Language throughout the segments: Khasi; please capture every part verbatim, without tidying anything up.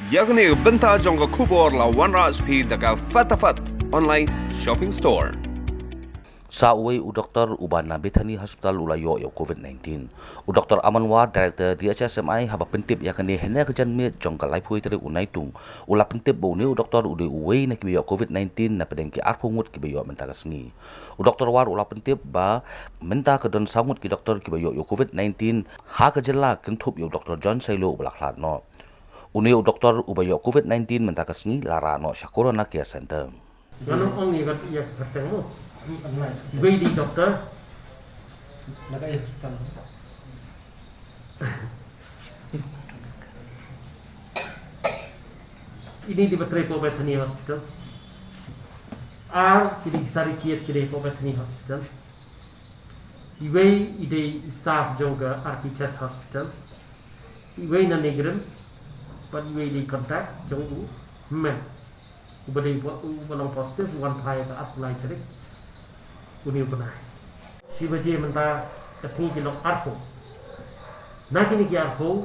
Ïa kane ka bynta jong ka khubor la wanrah sha phi da ka Fatafat Online Shopping Store. Sa uwei u doktor uba na Bethany Hospital u la ïoh ïa u COVID nineteen. U Doktor Aman War, Director D H S M I, haba pyntip ïa kane hynne ka janmiet jong ka laiphew tarik u Naitung, u la pyntip ba une u doktor u dei uwei na kiba ïoh COVID nineteen na pdeng ki arphew ngut kiba ïoh mynta ka sngi. U Doktor War u la pyntip ba mynta ka don saw ngut ki doktor kiba ïoh ïa u COVID nineteen ha ka jylla, kynthup ïa u Doktor John Sailo uba la khlad noh. Une u doktor uba ïoh COVID nineteen mynta ka sngi la rah noh sha Corona Care Center. Nga ong ïa ka, ïa ka kyrteng mo. Iwei i doktor. Na ka hospital. Ini i ba trei hapoh Bethany Hospital. Ar, kine ki sari case ki dei hapoh Bethany Hospital. Iwei i dei i staff jong ka R P Chest Hospital. Iwei na NEIGRIHMS. Bad iwei i dei contact jong u hynmen. Uba dei, uba long positive, u wan phai ha ka arphew lai tarik une u bnai. Shi baje mynta ka sngi ki long arphew. Na kine ki arphew,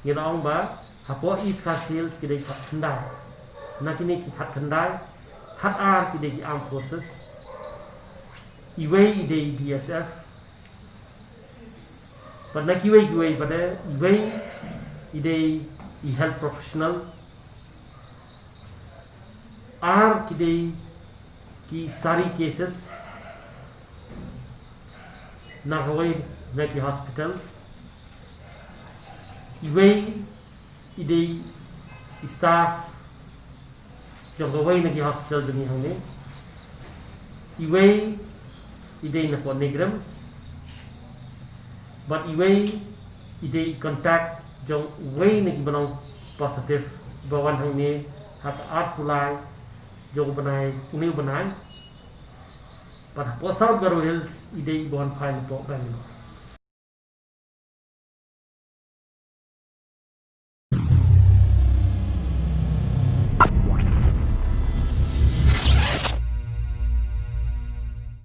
ngi la ong ba hapoh East Khasi Hills ki dei khatkhyndai. Na kine ki khatkhyndai, khatar ki dei ki armed forces. Iwei i dei B S F. Bad na kiwei kiwei pat, iwei i dei i health professional. Ar ki dei ki sari cases na kawei na ki hospital. Iwei i dei i staff jong kawei na ki hospital jong ngi hangne. Iwei i dei na pdeng NEIGRIHMS. Bad iwei i dei i contact jong uwei na kiba long positive ba wan hangne ha ka arphew lai jong u bnai, une u bnai. Bad hapoh South Garo Hills i dei i ba wan phai na pdeng Bangalore.